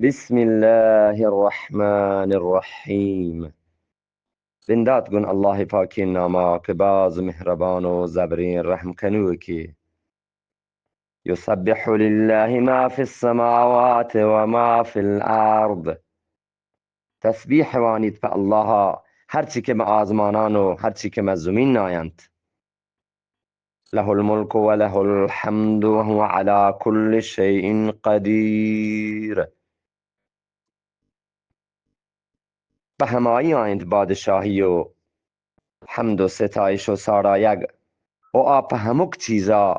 بسم الله الرحمن الرحيم. بندات گون اللہ پاکیں ناما کہ باز مہربان و زبریں رحم کنوکے۔ يسبح لله ما في السماوات وما في الأرض. تسبیح وانیت پہ اللہ، ہرچی کہ مہ آزمانان و ہرچی کہ مہ زمین آینت۔ له الملك وله الحمد وهو على كل شيء قدير. پہ ہمائی آئینت بادشاہی و حمد و ستائش و ساڑایگ و آ پہ ہمک چیزا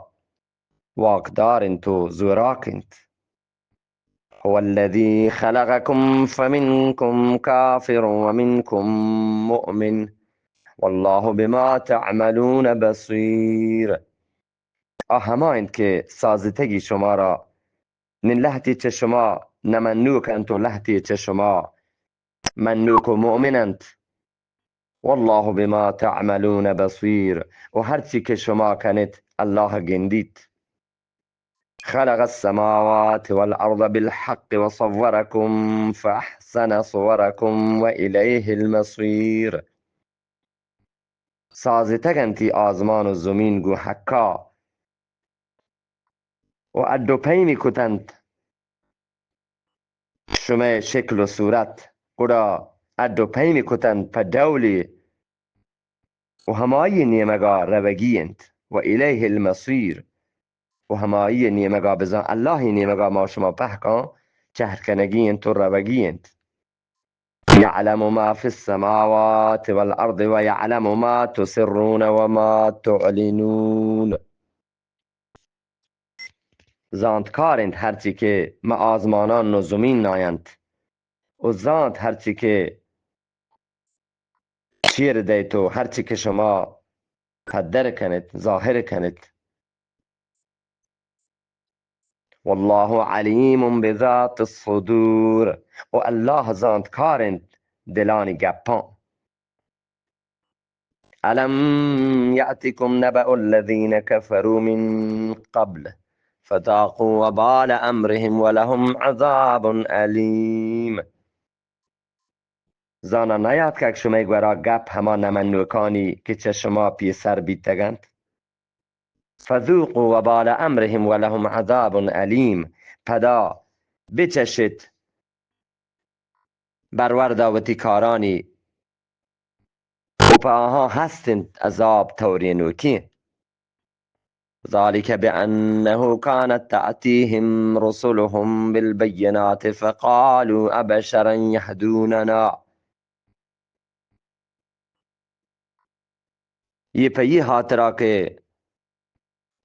واکدار انت و زوراک انت۔ هو الذي خلقكم فمنكم كافر ومنكم مؤمن والله بما تعملون بصير. آ ہما انت کہ سازتگی شمارا، نی لہتی چہ شما نمنوک انت و لہتی چہ شما منوک و مؤمن انت۔ والله بما تعملون بصير، و ہرچی کہ شما کنیت، اللہ گندیت۔ خلق السماوات والأرض بالحق وصوركم فأحسن صوركم وإليه المصير. سازتگ انت ای آزمان و زمین گوں حقا و اڈ و پیمی کتنت شمئے شکل و صورت، گڑا اڈ و پیمی کتنت پہ ڈولی و ہمائی نیمگا روگی انت۔ و الیہ المصیر، و ہمائی نیمگا، بزاں اللہ نیمگا ما شما پہکاں چہر کنگی انت و روگی انت۔ يعلم ما في السماوات والأرض ويعلم ما تسرون وما تعلنون. زانتکار انت ہرچی کہ مہ آزمانان و زمین آینت، و زانت ہرچی کہ چیر دیت و ہرچی کہ شما پدر کنیت، ظاہر کنیت۔ والله عليم بذات الصدور، و اللہ زانتکار انت دلانی گپاں۔ ألم يأتكم نبأ الذين كفروا من قبل فذاقوا وبال أمرهم ولهم عذاب أليم. زانا نیاتکگ شمئے گورا گپ ہما نمنوکانی کہ چہ شما پیسر بیتگ انت؟ فذوقوا وبال أمرهم ولهم عذاب أليم. پدا بچشیت بروردا وتی کارانی، و پہ آہاں ہست انت عذاب تورینوکیں۔ ذلك بأنه كانت تأتيهم رسلهم بالبينات فقالوا أبشرا يهدوننا. یہ پہ یہ ہاترا کہ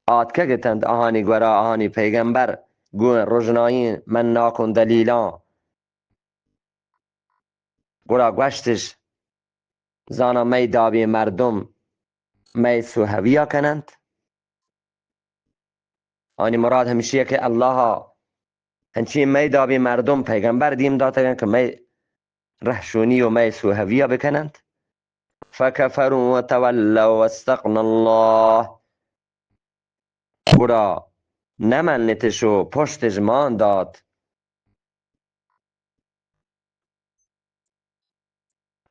آتکگ اتنت آہانی گورا آہانی پیغمبر گوں رژنائیں مناکوں دلیلاں، گڑا گوشتش، زانا مئے دابیں مردم مئے سوہویا کننت؟ آنی مراد ہمشی کہ اللہ انچیں مئے دابیں مردم پیغمبر دیم داتگن کہ مئے رہشونی و مئے سوہویا بکننت۔ فكفروا وتولوا واستغنى الله. گڑا نہ منتش و پشتش مان دات۔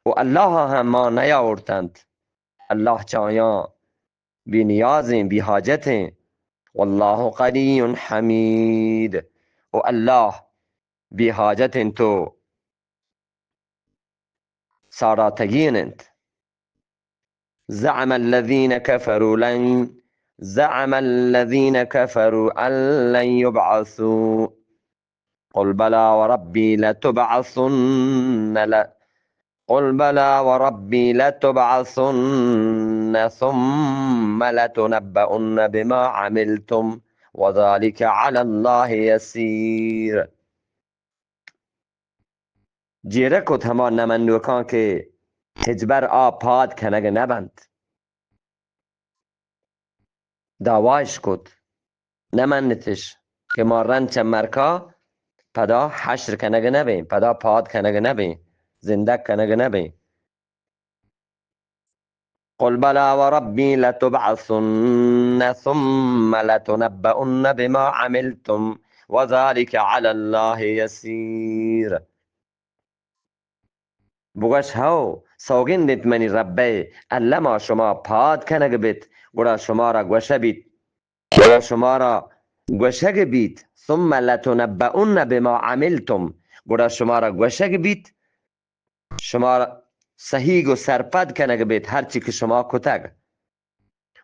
و اللہ ہم مان نیاورتنت۔ اللہ چہ آیاں بے نیازیں، بے حاجتیں۔ والله غني حميد. و اللہ بے حاجت انت و ساڑاتگین انت۔ زعم الذين كفروا لن، زعم الذين كفروا أن لن يبعثوا. قل بلى وربي لتبعثن ل-، قل بلى وربي لتبعثن ثم لتنبؤن بما عملتم وذلك على الله يسير. جیڑہ کت ہما نمنوکاں کہ ہچبر آ پاد کنگ نہ بنت۔ دعوایش کت، نہ منتش کہ ما رند چہ مرکا پدا حشر کنگ نہ بیں، پدا پاد کنگ نہ بیں، زندگ کنگ نہ بیں۔ قل بلى وربي لتبعثن ثم لتنبؤن بما عملتم وذلك على الله يسير. بگوش، ہئو، سوگند انت منی ربئے، الما شما پاد کنگ بیت، گڑا شمارا گوشہ بیت، گڑا شمارا گوشگ بیت، ثم لتنبؤن بما عملتم، گڑا شمارا گوشگ بیت، شمارا سہیگ و سرپد کنگ بیت ہرچی کہ شما کتگ۔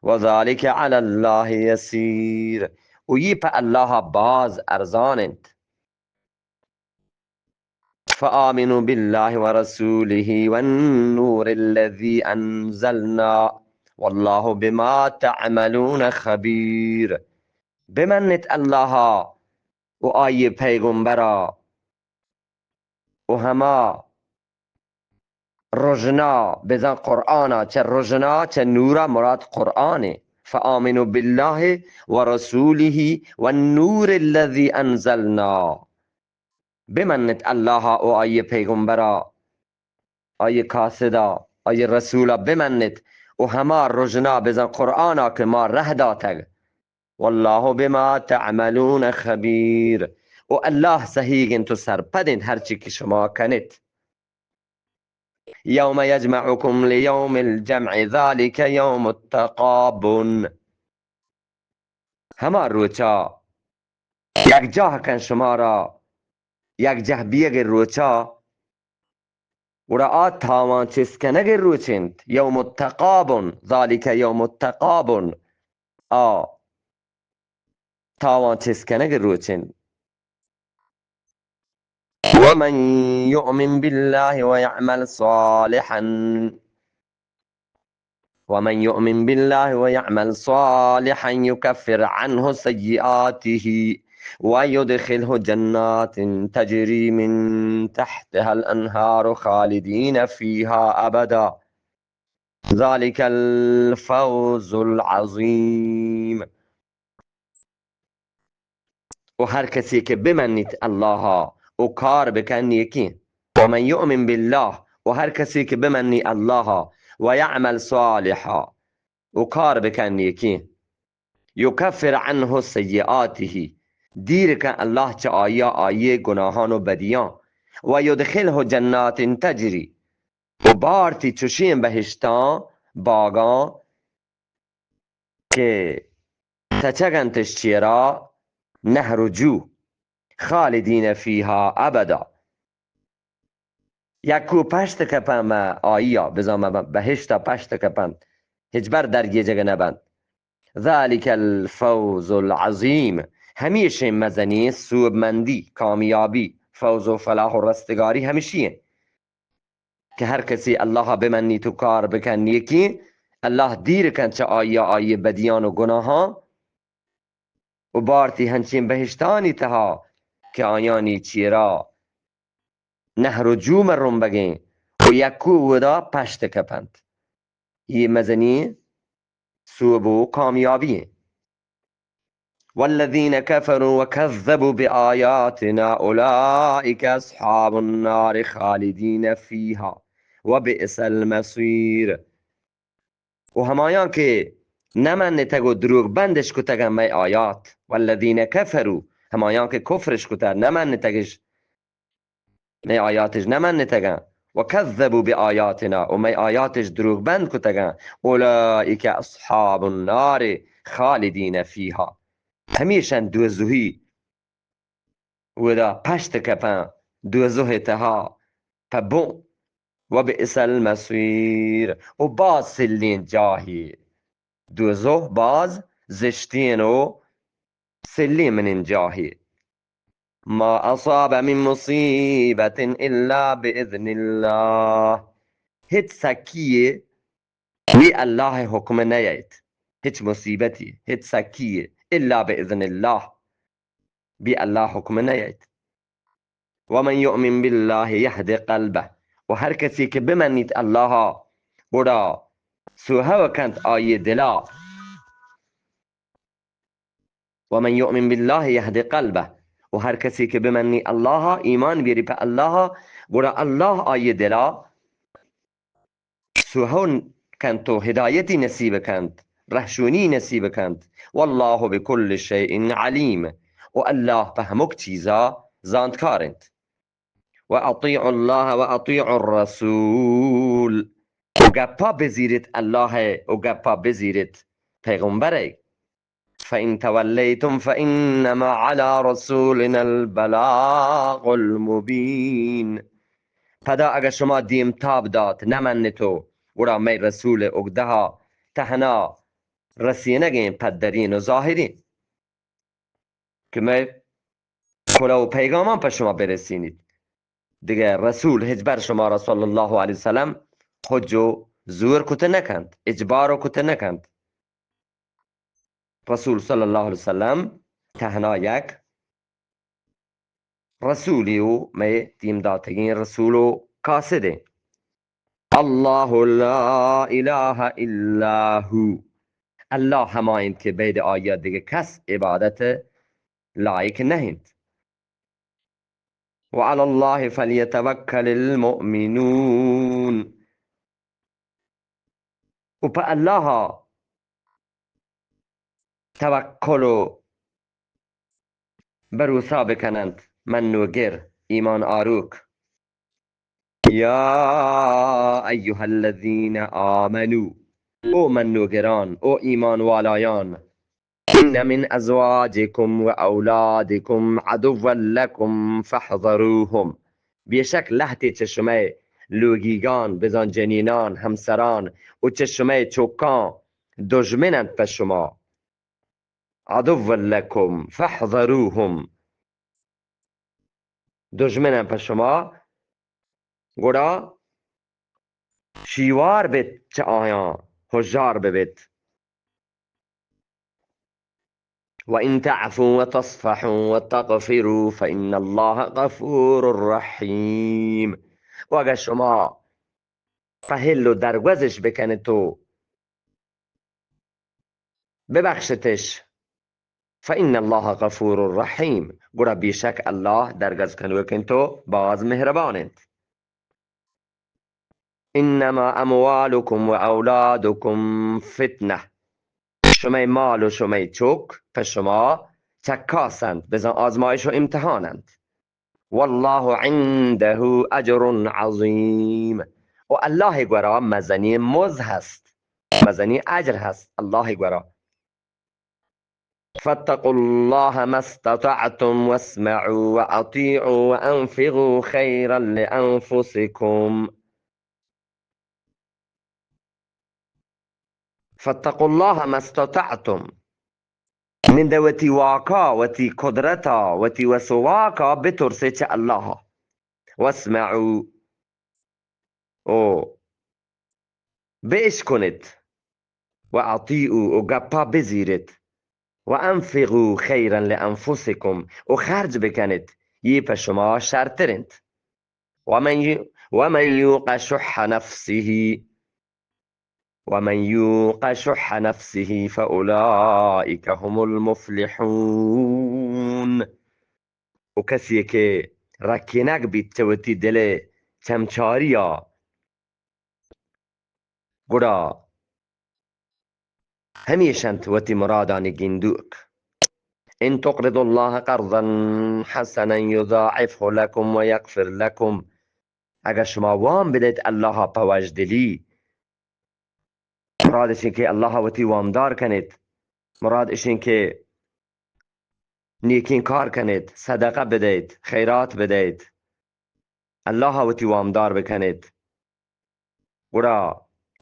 وذلك على الله يسير، و یہ پہ اللہ باز ارزان انت۔ فآمنوا بالله ورسوله والنور الذي أنزلنا والله بما تعملون خبير۔ بمنت اللہ و آئی پیغمبرا و ہما رژنا، بزاں قرآنا، چہ رژنا، چہ نورا مراد قرآن۔ فآمنوا بالله ورسوله والنور الذي أنزلنا۔ بمنت اللہ و آئی پیغمبرا، آئی قاصدا، آئی رسولا بمنت و ہما رژنا، بزاں قرآنا کہ ما رہ داتگ۔ والله بما تعملون خبير، و اللہ سہیگ انت و سرپد انت ہرچی کہ شما کنت۔ يوم يجمعكم ليوم الجمع ذلك يوم التغابن۔ ہما روچا یکجاہ کن شمارا، یکجاہ بیگ روچا، گڑا آ تاوان چست کنگ روچ انت۔ یوم التغابن، ذلك یوم التغابن۔ آ تاوان چست کنگ روچ انت۔ ومن يؤمن بالله ويعمل صالحا ومن يؤمن بالله ويعمل صالحا يكفر عنه سيئاته ويدخله جنات تجري من تحتها الأنهار خالدين فيها أبدا ذلك الفوز العظيم۔ و ہر کسی کہ بمنیت اللہ ءَ و کار بکن نیکیں۔ ومن یؤمن باللہ، و ہر کسی کہ بمنی اللہ ءَ، و یعمل صالحا، و کار بکن نیکیں۔ یکفر عنہ سیئاتہ، دیر کن اللہ چہ آئی ءَ آئی ءِ گناہان و بدیاں۔ و یدخلہ جنات تجری، و بارتی چشیں بہشتاں، باگاں، کہ تچگ انت اش چیرا نہر و جو، خالدین فیہا ابدا۔ یکو پشت کپن مہ آئیا، بزاں مہ بہشتا پشت کپن، ہچبر درگیجگ نبنت۔ ذلک الفوز العظیم، ہمیشیں مزنیں سوبمندی، کامیابی، فوز و فلاح و رستگاری ہمشی انت۔ کہ ہر کسی اللہ ءَ بمنیت و کار بکن نیکیں، اللہ دیر کنت چہ آئی ءَ آئی ءِ بدیان و گناہاں و بارتی ہنچیں بہشتانی تہا کہ آیانی چیرا نہر و جوم رمبگیں و یکو اودا پشت کپنت۔ یہ مزنیں سوب و کامیابی انت۔ والذین کفروا وکذبوا بآیاتنا اولئک اصحاب النار خالدین فیہا وبئس المصیر۔ و ہمایاں کہ نہ منتگ و دروگ بندش کتگاں مئے آیات، والذین کفروا، ہمایاں کہ کفرش کتگ، نہ منتگش، مئے آیاتش نہ منتگاں، و کذبوا بآیاتنا، و مئے آیاتش دروگ بند کتگاں، اولئک اصحاب النار خالدین فیہا، ہمیشن دوزہی اودا پشت کپن، دوزہ تہا پہ بن، و بئس المصیر، و باز سلیں جاہے، دوزہ باز زشتیں و سلیں منیں جاہے۔ ما اصاب من مصیبة الا باذن اللہ، ہچ سکیے بی اللہ ءِ حکم ءَ نیایت، ہچ مصیبتی، ہچ سکیے، الا باذن اللہ، بی اللہ ءِ حکم ءَ نیایت۔ ومن یؤمن باللہ یہد قلبہ، و ہر کسی کہ بمنیت اللہ ءَ، گڑا سوہو کنت آئی دلا۔ ومن یؤمن باللہ یہد قلبہ، و ہر کسی کہ بمنی اللہ ءَ، ایمان بیری پہ اللہ ءَ، گڑا اللہ آئی دلا سوہو کنت و ہدایتی نصیب کنت، رہشونی نصیب کنت۔ واللہ بکل شیء علیم، و اللہ پہ ہمک چیزا زانتکار انت۔ و اطیعوا اللہ و اطیعوا الرسول، و گپا بزیرت اللہ ء و گپا بزیرت پیغمبر ء۔ فإن توليتم فإنما على رسولنا البلاغ المبين۔ پدا اگہ شما دیم تاب دات، نہ منتو، گڑا مئے رسول اگدہا تہنا رسینگیں پدرین و ظاہرین۔ کہ مئے کلہ و پیغامان پہ شما برسینیت۔ دگہ رسول ہچبر شمارا صلی اللہ علیہ وسلم حج و زور کت نہ کنت، اجبار و کت نہ کنت۔ رسول صلی اللہ علیہ وسلم تہنا یک رسولی و مئے دیم داتگیں رسول و قاصد انت۔ اللہ لا الہ الا ہو، اللہ ہما انت کہ بید آیا دگہ کس عبادت لائق نہ انت۔ وعلی اللہ فلیتوکل المؤمنون، و پہ اللہ توکل و بھروسہ بکننت منوگر، ایمان آروک۔ یا ایھا الذین آمنوا، او منوگران، او ایمان والایان، ان من ازواجکم و اولادکم عدوا لکم فاحذروهم، بیشک لہتے چہ شمئے لوگیگان، بزان جنینان، ہمسران و چہ شمئے چکان دژمن انت پہ شما۔ عدوا لکم فاحذروهم، دژمن انت پہ شما، گڑا شیوار بیت چہ آیاں، ہژار ببیت۔ وان تعفوا وتصفحوا وتغفروا فان اللہ غفور رحیم۔ و اگر شما پہل و درگوزش بکنت و ببخشتش، فإن اللہ غفور رحیم، گڑا بیشک اللہ درگوز کنوک انت و باز مہربان انت۔ انما اموالکم و اولادکم فتنہ، شمئے مال و شمئے چک پہ شما چکاس انت، بزاں آزمائش و امتحان انت۔ واللہ عندہ اجر عظیم، و اللہ گورا مزنی مز ہست، مزنی اجر ہست اللہ گورا۔ فاتقوا اللہ ما استطعتم واسمعوا واطیعوا وانفقوا خیرا لانفسکم۔ فاتقوا اللہ ما استطعتم، نند وتی واکا، وتی قدرتا، وتی وس و واکا بترسے چہ اللہ۔ واسمعوا، او بشکنت، و اطیعوا، او گپا بزیرت، و انفقوا خیرا لانفسکم، او خرج بکنت، یہ پہ شما شرتر انت۔ ومن ی-، ومن یوق شح نفسه، ومن یوق شح نفسه فاولئک هم المفلحون۔ و کسی کہ رکینگ بیت چہ وتی دل چمچاریا، گڑا ہمیش انت وتی مرادانی گندوک۔ ان تقرضوا اللہ قرضا حسنا یضاعفه لکم و یغفر لکم، اگر شما وام بدیت اللہ پہ وژدلی، مراد اشیں کہ اللہ وتی وامدار کنیت، مراد اشیں کہ نیکیں کار کنیت، صدقہ بدیت، خیرات بدیت، اللہ وتی وامدار بکنیت، گڑا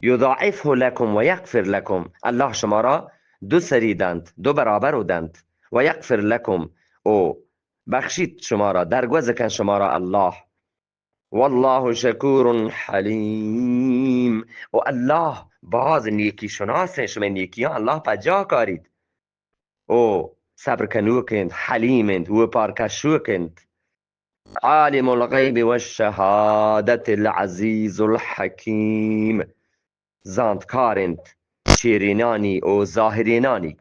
یضاعفه لکم و یغفر لکم، اللہ شمارا دو سری دنت، دو برابر و دنت، و یغفر لکم، او بخشیت شمارا، درگوز کن شمارا اللہ۔ واللہ شکور حلیم، و اللہ باز نیکی شناس ہیں، شمئے نیکیاں اللہ پجا کاریت۔ او صبر کنوک انت، حلیم انت، وپار کشوک انت۔ عالم الغیب والشہادۃ العزیز الحکیم، زانتکار انت چیرینانی و ظاہرینانی،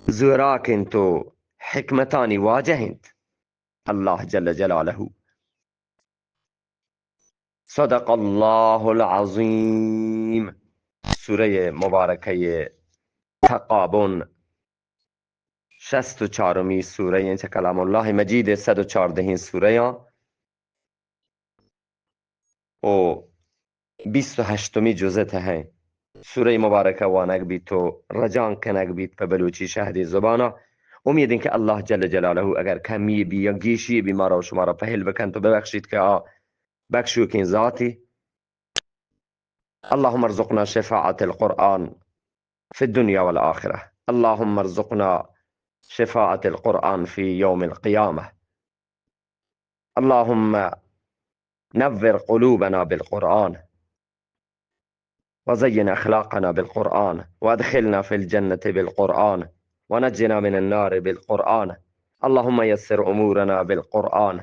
زوراک انت و حکمتانی واجہ انت اللہ جل جلالہ۔ صدق اللہ العظیم۔ سورہ مبارکہ تغابن، شست و چارمی سورہ ایں چہ کلام اللہ مجید، صد و چاردہیں سورہ آں و بیست و ہشتمی جزء تہ ایں۔ سورہ مبارکہ وانگ بیت و رجانک کنگ بیت پہ بلوچی شہدی زبانا۔ امید ایں کہ اللہ جل جلالہ اگر کمی بی یا گیشی بی مارا و شمارا پہل بکنت و ببخشیت کہ آ بخشوکیں ذاتی۔ اللهم ارزقنا شفاعة القرآن في الدنيا والآخرة. اللهم ارزقنا شفاعة القرآن في يوم القيامة. اللهم نور قلوبنا بالقرآن، وزين أخلاقنا بالقرآن، وأدخلنا في الجنة بالقرآن، ونجنا من النار بالقرآن. اللهم يسر أمورنا بالقرآن،